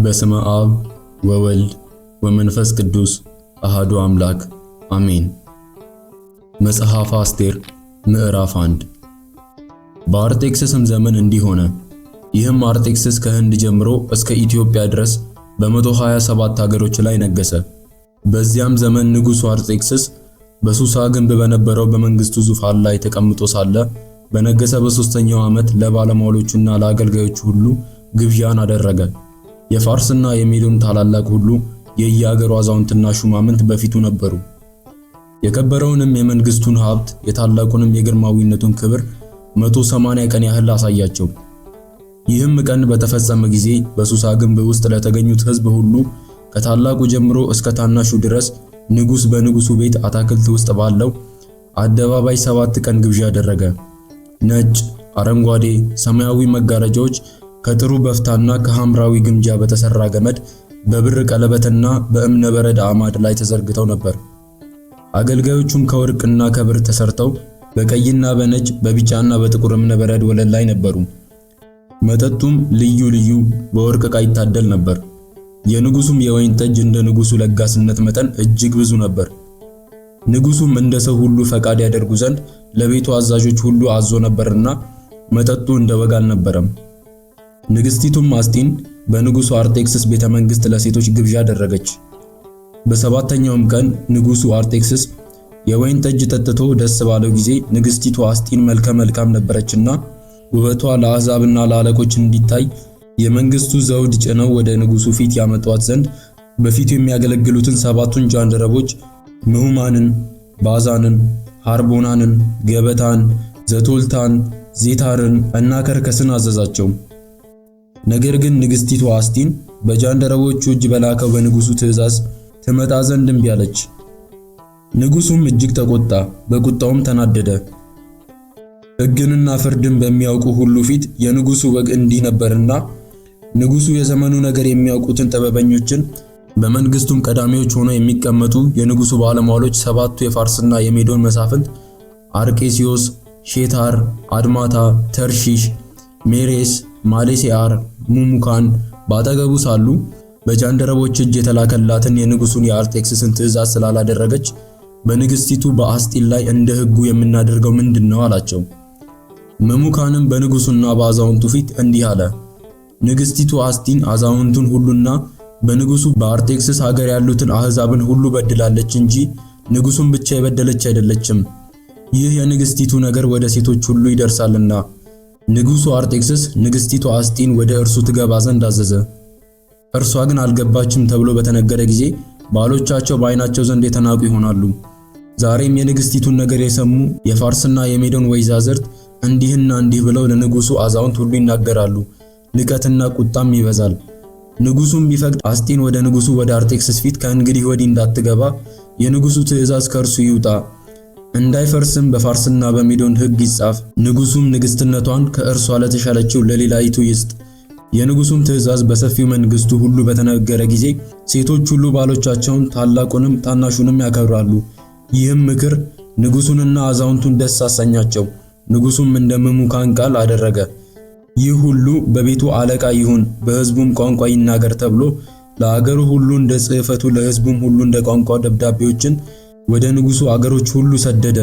በስመ አብ ወወልድ ወመንፈስ ቅዱስ አሃዱ አምላክ አሜን። መጽሐፈ አስቴር ምዕራፍ 1። በአርጤክስስም ዘመን እንዲህ ሆነ። ይህም አርጤክስስ ከህንድ ጀምሮ እስከ ኢትዮጵያ ድረስ በ127 ሀገሮች ላይ ነገሰ። በዚያም ዘመን ንጉሡ አርጤክስስ በሱሳ ግንብ በነበረው በመንግስቱ ዙፋን ላይ ተቀምጦ ሳለ በነገሰ በሦስተኛው ዓመት ለባለሟሎቹና ለአገልጋዮቹ ሁሉ ግብዣን አደረገ። የፋርስና የሜዶን ታላላቅ ሁሉ የየአገሩ አዛውንትና ሹማምንት በፊቱ ነበሩ። የከበረውንም የመንግስቱን ሀብት የታላቁንም የግርማዊነቱን ክብር 180 ቀን ያህል አሳያቸው። ይህም ቀን በተፈጸመ ጊዜ በሱሳ ግንብ ውስጥ ለተገኙት ሕዝብ ሁሉ ከታላቁ ጀምሮ እስከ ታናሹ ድረስ ንጉሥ በንጉሱ ቤት አታክልት ውስጥ ባለው አደባባይ 7 ቀን ግብዣ አደረገ። ነጭ፣ አረንጓዴ፣ ሰማያዊ መጋረጃዎች ከጥሩ በፍታና ከሐምራዊ ግምጃ በተሰራ ገመድ በብር ቀለበትና በእብነበረድ አዕማድ ላይ ተዘርግተው ነበር። አገልጋዮቹም ከወርቅና ከብር ተሰርተው በቀይና በነጭ በቢጫና በጥቁር እብነበረድ ወለል ላይ ነበሩ። መጠጡም ልዩ ልዩ በወርቅ ዕቃ ይታደል ነበር። የንጉሱም የወይን ጠጅ እንደ ንጉሱ ለጋስነት መጠን እጅግ ብዙ ነበር። ንጉሱም እንደ ሰው ሁሉ ፈቃድ ያደርጉ ዘንድ ለቤቱ አዛዦች ሁሉ አዞ ነበርና መጠጡ እንደ ወግ አልነበረም። ንግስቲቱም አስጢን በንጉሱ አርጤክስስ ቤተ መንግስት ለሴቶች ግብዣ አደረገች። በሰባተኛውም ቀን ንጉሱ አርጤክስስ የወይን ጠጅ ጠጥቶ ደስ ባለው ጊዜ ንግስቲቱ አስጢን መልከ መልካም ነበረችና ውበቷ ለአሕዛብና ለአለቆች እንዲታይ የመንግስቱ ዘውድ ጭነው ወደ ንጉሱ ፊት ያመጧት ዘንድ በፊቱ የሚያገለግሉትን 7ቱን ጃንደረቦች ምሁማንን፣ ባዛንን፣ ሃርቦናንን፣ ገበታን፣ ዘቶልታን፣ ዜታርን እና ከርከስን አዘዛቸው። ነገር ግን ንግስቲቱ አስጢን በጃንደረቦቹ እጅ በላከው በንጉሱ ትእዛዝ ትመጣ ዘንድ እምቢ አለች። ንጉሱም እጅግ ተቆጣ፣ በቁጣውም ተናደደ። ሕግንና ፍርድን በሚያውቁ ሁሉ ፊት የንጉሱ ወግ እንዲህ ነበርና ንጉሱ የዘመኑ ነገር የሚያውቁትን ጥበበኞችን በመንግስቱም ቀዳሚዎች ሆነው የሚቀመጡ የንጉሱ ባለሟሎች 7ቱ የፋርስና የሜዶን መሳፍንት አርቄሲዮስ፣ ሼታር፣ አድማታ፣ ተርሺሽ፣ ሜሬስ፣ ማሌሴአር፣ ሙሙካን ባጠገቡ ሳሉ በጃንደረቦች እጅ የተላከላትን የንጉሱን የአርጤክስስን ትእዛዝ ስላላደረገች በንግስቲቱ በአስጢን ላይ እንደ ሕጉ የምናደርገው ምንድን ነው አላቸው። ምሙካንም በንጉሱና በአዛውንቱ ፊት እንዲህ አለ። ንግስቲቱ አስጢን አዛውንቱን ሁሉና በንጉሱ በአርጤክስስ ሀገር ያሉትን አሕዛብን ሁሉ በድላለች እንጂ ንጉሱን ብቻ የበደለች አይደለችም። ይህ የንግስቲቱ ነገር ወደ ሴቶች ሁሉ ይደርሳልና። ንጉሱ አርጤክስስ ንግስቲቱ አስጢን ወደ እርሱ ትገባ ዘንድ አዘዘ። እርሷ ግን አልገባችም ተብሎ በተነገረ ጊዜ ባሎቻቸው በዓይናቸው ዘንድ የተናቁ ይሆናሉ። ዛሬም የንግስቲቱን ነገር የሰሙ የፋርስና የሜዶን ወይዛዝርት እንዲህና እንዲህ ብለው ለንጉሱ አዛውንት ሁሉ ይናገራሉ። ንቀትና ቁጣም ይበዛል። ንጉሱም ቢፈቅድ አስጢን ወደ ንጉሱ ወደ አርጤክስስ ፊት ከእንግዲህ ወዲህ እንዳትገባ የንጉሱ ትእዛዝ ከእርሱ ይውጣ፣ እንዳይፈርስም በፋርስና በሜዶን ሕግ ይጻፍ። ንጉሱም ንግስትነቷን ከእርሷ ለተሻለችው ለሌላይቱ ይስጥ። የንጉሱም ትእዛዝ በሰፊው መንግስቱ ሁሉ በተነገረ ጊዜ ሴቶች ሁሉ ባሎቻቸውን ታላቁንም ታናሹንም ያከብራሉ። ይህም ምክር ንጉሱንና አዛውንቱን ደስ አሰኛቸው። ንጉሱም እንደ ምሙካን ቃል አደረገ። ይህ ሁሉ በቤቱ አለቃ ይሁን በሕዝቡም ቋንቋ ይናገር ተብሎ ለአገሩ ሁሉ እንደ ጽሕፈቱ ለሕዝቡም ሁሉ እንደ ቋንቋው ደብዳቤዎችን ወደ ንጉሱ አገሮች ሁሉ ሰደደ።